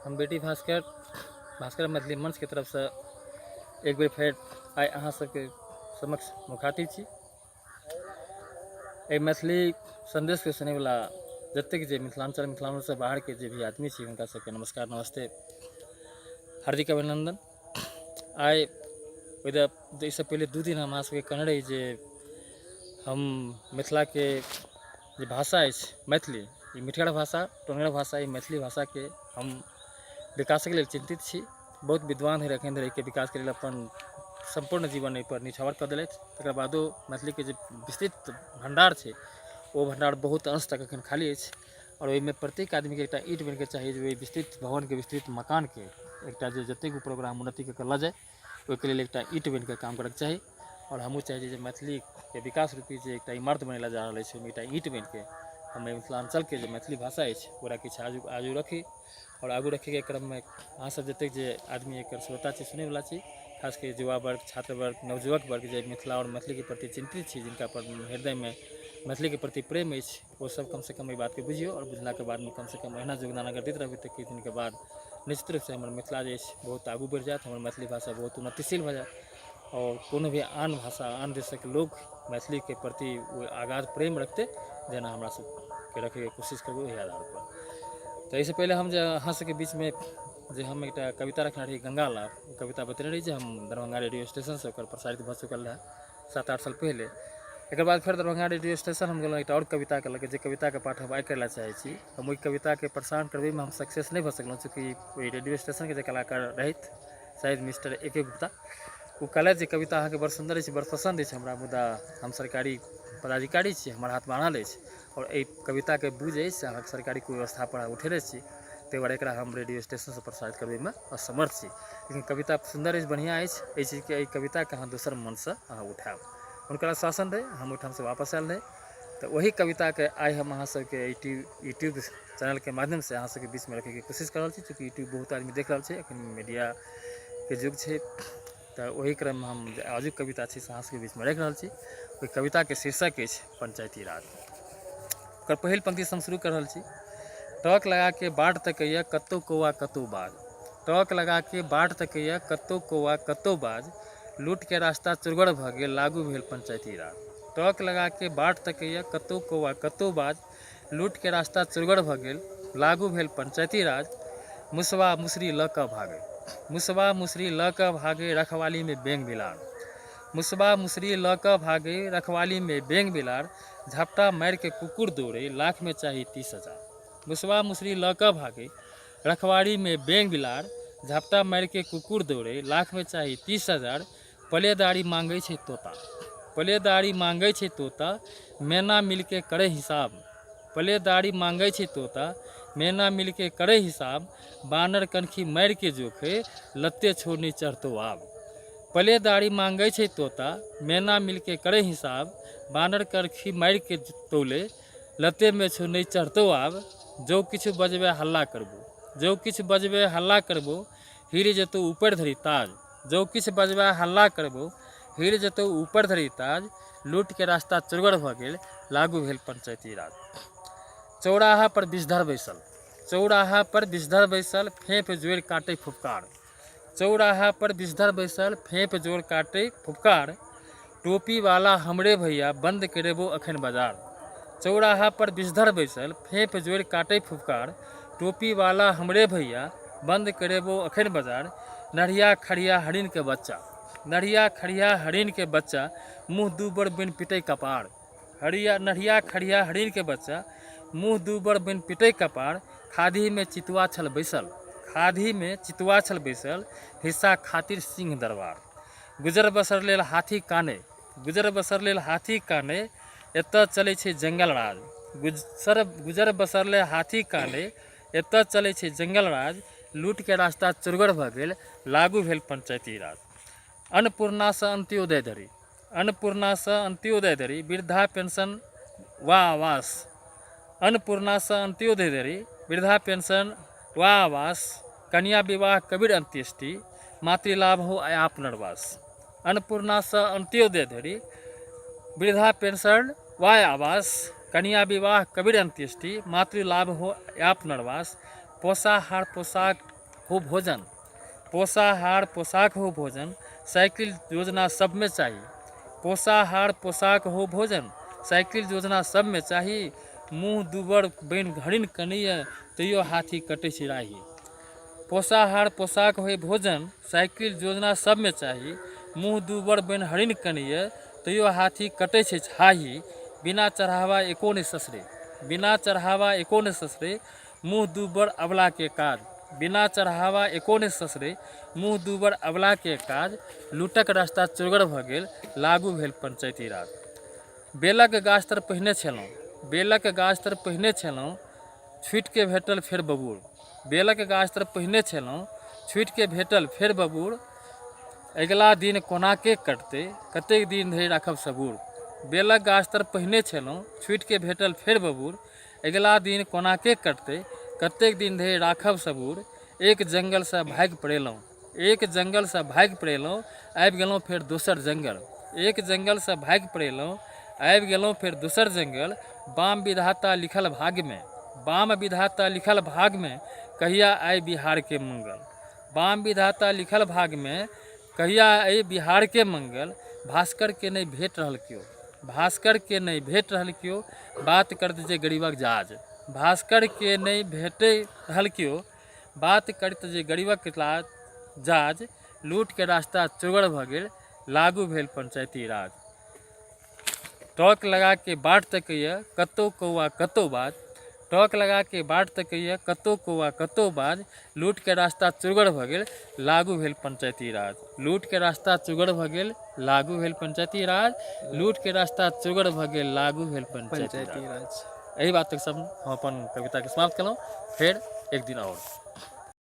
हम बेटी भास्कर भास्कर मैथिली मंचके तरफसँ एक बेर फेर आइ अहाँ सबके समक्ष मुखातिब छी। एहि मैथिली सन्देशके सुनैवला जतेक जे मिथिलाञ्चल मिथिलाञ्चलसँ बाहरके जे भी आदमी छी हुनका सबके नमस्कार नमस्ते हार्दिक अभिनन्दन। आइ एहिसँ पहिले 2 दिन हम अहाँ सबके कहने रही जे हम मिथिलाके जे भाषा अछि मैथिली, ई मिठगर भाषा टोनगर भाषा, ई मैथिली भाषाके हम विकासके लेल चिन्तित छी। बहुत विद्वान धरि एखन धरि एहिके विकासके लेल अपन सम्पूर्ण जीवन एहिपर निछावर कऽ देलथि, तकर बादो मैथिलीके जे विस्तृत भण्डार छै ओ भण्डार बहुत अंश तक एखन खाली अछि। आओर ओहिमे प्रत्येक आदमीके एकटा ईंट बनिके चाही जे ओहि विस्तृत भवनके विस्तृत मकानके एकटा जे जतेक ऊपर ओकरा हम उन्नति कऽ के लऽ जाय ओहिके लेल एकटा ईंट बनिके काम करैके चाही। आओर हमहूँ चाहै छी जे मैथिलीके विकास रूपी जे एकटा इमारत बनेला जा रहल अछि ओहिमे एकटा ईंट बनिके हम एहि मिथिलाञ्चलके जे मैथिली भाषा अछि ओकरा किछु आजू आगू रखी। आओर आगू रखैके क्रममे अहाँसभ जतेक जे आदमी एकर श्रोता छी सुनैवला छी, खास कऽ युवा वर्ग, छात्र वर्ग, नवयुवक वर्ग जे मिथिला आओर मैथिलीके प्रति चिन्तित छी, जिनका पर हृदयमे मैथिलीके प्रति प्रेम अछि, ओ सब कमसँ कम एहि बातके बुझियौ। आओर बुझलाके बादमे कमसँ कम एहिना योगदान अगर दैत रहबै तऽ किछु दिनके बाद निश्चित रूपसँ हमर मिथिला जे अछि बहुत आगू बढ़ि जायत, हमर मैथिली भाषा बहुत उन्नतिशील भऽ जायत। आओर कोनो भी आन भाषा आन देशक लोक मैथिलीके प्रति ओ अगाध प्रेम रखतै जेना हमरा सबके रखैके कोशिश करबै ओहि आधारपर। तऽ एहिसँ पहिले हम जे अहाँ सबके बीचमे जे हम एकटा कविता रखने रही गंगा लाभ, ओ कविता बतेने रही जे हम दरभंगा रेडियो स्टेशनसँ ओकर प्रसारित भऽ चुकल रहए 7-8 साल पहिले। एकर बाद फेर दरभंगा रेडियो स्टेशन हम गेलहुँ एकटा आओर कविताके लऽ कऽ, जे कविताके पाठ हम आइ करै लए चाहै छी। हम ओहि कविताके प्रसारण करबैमे हम सक्सेस नहि भऽ सकलहुँ, चूँकि ओहि रेडियो स्टेशनके जे कलाकार रहथि शायद मिस्टर ए के गुप्ता, ओ कहलथि जे कविता अहाँके बड़ सुन्दर अछि, बड़ पसन्द अछि हमरा, मुदा हम सरकारी पदाधिकारी छी, हमर हाथ बान्हल अछि आओर एहि कविताके बुझ अछि से अहाँके सरकारी कुव्यवस्थापर अहाँ उठेने छी, ताहि दुआरे एकरा हम रेडियो स्टेशनसँ प्रसारित करबैमे असमर्थ छी, लेकिन कविता सुन्दर अछि, बढ़िआँ अछि, एहि चीजके एहि कविताके अहाँ दोसर मनसँ अहाँ उठायब। हुनकर आश्वासन रहै, हम ओहिठामसँ वापस आयल रही। तऽ ओही कविताके आइ हम अहाँ सबके यूट्यूब चैनलके माध्यमसँ अहाँ सबके बीचमे रखैके कोशिश कऽ रहल छी। चूँकि यूट्यूब बहुत आदमी देख रहल छै, एखन मीडियाके युग छै, तऽ ओही क्रममे हम जे आजुक कविता छै से अहाँ सबके बीचमे राखि रहल छी। ओहि कविताके शीर्षक अछि पंचायती राज। ओकर पहिल पंक्तिसँ हम शुरू कऽ रहल छी। टक लगाके बाट तकैए कतहु कौआ कतहु बाज, टक लगाके बाट तकैए कतहु कौआ कतहु बाज, लूटके रास्ता चुरगड़ भऽ गेल लागू भेल पंचायती राज। टक लगाके बाट तकैए कतहु कौआ कतहु बाज, लूटके रास्ता चुरगड़ भऽ गेल लागू भेल पंचायती राज। मुसवा मुसरी लऽ कऽ भागे, मुसवा मुसरी लऽ कऽ भागे रखवालीमे बेंग बिलार, मुसवा मुसरी लऽ कऽ भागे रखवालीमे बेंग बिलार, झपटा मारिके कुकुर दौड़े लाखमे चाही 30,000। मुसवा मुसरी लऽ कऽ भागे रखवारीमे बेंग बिलार, झपटा मारिके कुकुर दौड़े लाखमे चाही 30,000। पलेदारी मांगै छै तोता, पलेदारी मांगै छै तोता, मैना मिलके करै हिसाब, पलेदारी मांगै छै तोता, मैना मिलके करै हिसाब, बानर कनखी मारिके जोखै लत्ते छो नहि चढ़तौ आब। पलेदारी मांगै छै तोता, मैना मिलके करै हिसाब, बानर कनखी मारिके तौले लत्तेमे छौ नहि चढ़तौ आब। जौ किछु बजबै हल्ला करबो, जौ किछु बजबै हल्ला करबो, हिर जेतौ ऊपर धरि ताज, जौ किछु बजबै हल्ला करबो, हिर जेतौ ऊपर धरि ताज, लूटके रास्ता चौड़गर भऽ गेल लागू भेल पंचायती राज। चौराहा पर विषधर बैसल, चौराहा पर विषधर बैसल, फेंप जोड़ि काटै फुफकार, चौराहा पर विषधर बैसल, फेंप जोड़ काटै फुफकार, टोपी वाला हमरे भैया बंद करेबो अखन बाजार। चौराहा पर विषधर बैसल, फेंप जोड़ि काटै फुफकार, टोपी वाला हमरे भैया बंद करेबो अखन बाजार। नढ़िया खढ़िया हरिण के बच्चा, नढ़िया खढ़िया हरिण के बच्चा, मुँह दूबर बिन पिटै कपार, हरिया नढ़िया खढ़िया हरिण के बच्चा, मुँह दूबर बिन पिटै कपार, खाधिमे चितुआ छल बैसल, खाधिमे चितुआ छल बैसल, हिस्सा खातिर सिंह दरबार। गुजर बसर लेल हाथी कानै, गुजर बसर लेल हाथी कानै, एतऽ चलै छै जंगल राज, गुजर गुजर बसर लेल हाथी कानै, एतऽ चलै छै जंगल राज, लूटके रास्ता चौड़गर भऽ गेल लागू भेल पंचायती राज। अन्नपूर्णासँ अन्त्योदय धरि, अन्नपूर्णासँ अन्त्योदय धरि वृद्धा पेंशन वा आवास, अन्नपूर्णासँ अन्त्योदय धरि वृद्धा पेंशन वा आवास, कन्या विवाह कबीर अन्त्येष्टि, मातृलाभ हो आ पुनर्वास। अन्नपूर्णासँ अन्त्योदय धरि वृद्धा पेंशन वा आवास, कन्या विवाह कबीर अन्त्येष्टि, मातृलाभ हो या पुनर्वास, पोषाहार पोशाक हो भोजन पोषाहार पोशाक हो भोजन साइकिल योजना सबमे चाही पोषाहार पोशाक हो भोजन साइकिल योजना सबमे चाही मुँह दुबर बनि हरिण कनैए तैयो हाथी कटै छै राही पोषाहार पोशाक होइ भोजन साइकिल योजना सबमे चाही मुँह दुबर बनि हरिण कनैए तैयो हाथी कटै छै छाही बिना चढ़ावा एको नहि ससरे बिना चढ़ावा एको नहि ससरे मुँह दुबर अबलाके काज बिना चढ़ावा एको नहि ससरे मुँह दुबर अबलाके काज लूटक रास्ता चौगर भऽ गेल लागू भेल पंचायती राज बेलक गाछ तर पहिने छलहुँ बेलक गाछ तर पहिने छलहुँ छुटिके भेटल फेर बबूर बेलक गाछ तर पहिने छलहुँ छुटिके भेटल फेर बबूर अगिला दिन कोनाके कटतै कतेक दिन धरि राखब सबूर बेलक गाछ तर पहिने छलहुँ छुटिके भेटल फेर बबूर अगिला दिन कोनाके कटतै कतेक दिन धरि राखब सबूर एक जङ्गलसँ भागि पड़ेलहुँ एक जङ्गलसँ भागि पड़ेलहुँ आबि गेलहुँ फेर दोसर जङ्गल एक जङ्गलसँ भागि पड़ेलहुँ आबि गेलहुँ फेर दोसर जङ्गल बाम विधाता लिखल भाग्यमे बाम विधाता लिखल भागमे कहिया आइ बिहारके मंगल बाम विधाता लिखल भागमे कहिया अइ बिहारके मंगल भास्करके नहि भेट रहल केओ भास्करके नहि भेट रहल केओ बात करत जे गरीबक जाज भास्करके नहि भेटै रहल केओ बात करत जे गरीबक लाज जाज लूटके रास्ता चौगर भऽ गेल लागू भेल पंचायती राज टॉक लगाके बाट तकैए कतौ कौआ कतौ बाज टॉक लगाके बाट तकैए कतौ कौआ कतौ बाज लूटके रास्ता चौगर भऽ गेल लागू भेल पंचायती राज लूटके रास्ता चौगर भऽ गेल लागू भेल पंचायती राज लूटके रास्ता चौगर भऽ गेल लागू भेल पंचायती राज। एहि बातक संग हम अपन कविताके समाप्त केलहुँ। फेर एक दिन आओर।